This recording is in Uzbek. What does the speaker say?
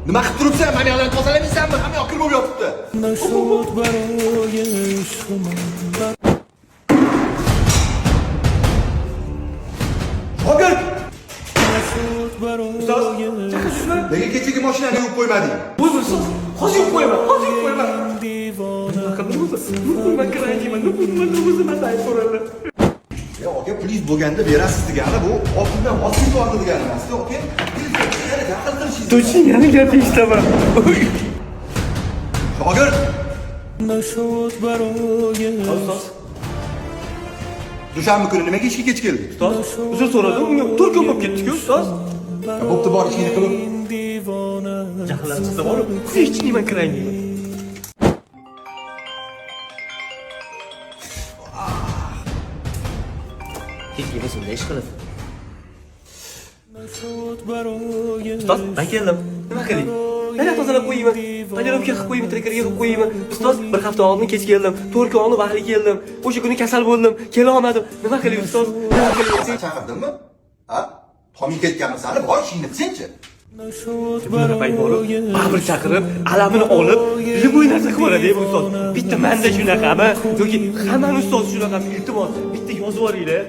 Nima qilib turibsan? Mana yoqlarni tozalamaysanmi? Hamma yoq kir bo'lib yotibdi. نشد برای عشق من. Shogird! نشد برای Nega kechagi mashinani yuvib qo'ymading? O'zi, ustoz, hozir yuvib qo'yaman, hozir yuvib qo'yaman. دیوانه. Nima qildim o'zi? Nima kirayman, nima o'zi masala so'radi. Ya aka, pulingiz bo'lganda berasiz degani bu oltindan oz yubordi degani emas, aka. Yana daxl qilishingiz. Точно, yana gap eshitaman. Shogird! نشد برای Ustoz, Dushanba kuni nimaga ishga kech kelding? ustoz, uzr so'radim, unga 4 kun bo'lib ketdi-ku, ustoz. Ya bo'pti, bor ishingni qilib. دیوانه. Jahllar chiqsa borib, hech nima kirayman. Hech kim shunday ish qilib. نشد برای Ustoz, men keldim. Nima qiling? Yana tozalab qo'yayman. Tonirovka qilib qo'yayman, trekerga qilib qo'yayman. Ustoz, bir hafta oldin kech keldim. 4 kun oldin vaqtli keldim. O'sha kuni kasal bo'ldim. Kela olmadim. Nima qilay, ustoz? Nima qilay? Sen chaqirdimmi? Ha? Toming ketganmi sani? Bor ishingni qilsangchi. نشد Bunaqa payt borib, برای baribir chaqirib, alamini olib, любой narsa qilib yuboradi bu ustoz. Bitta manda shunaqami yoki hammani ustozi shunaqami? Iltimos, bitta yozib yuboringlar.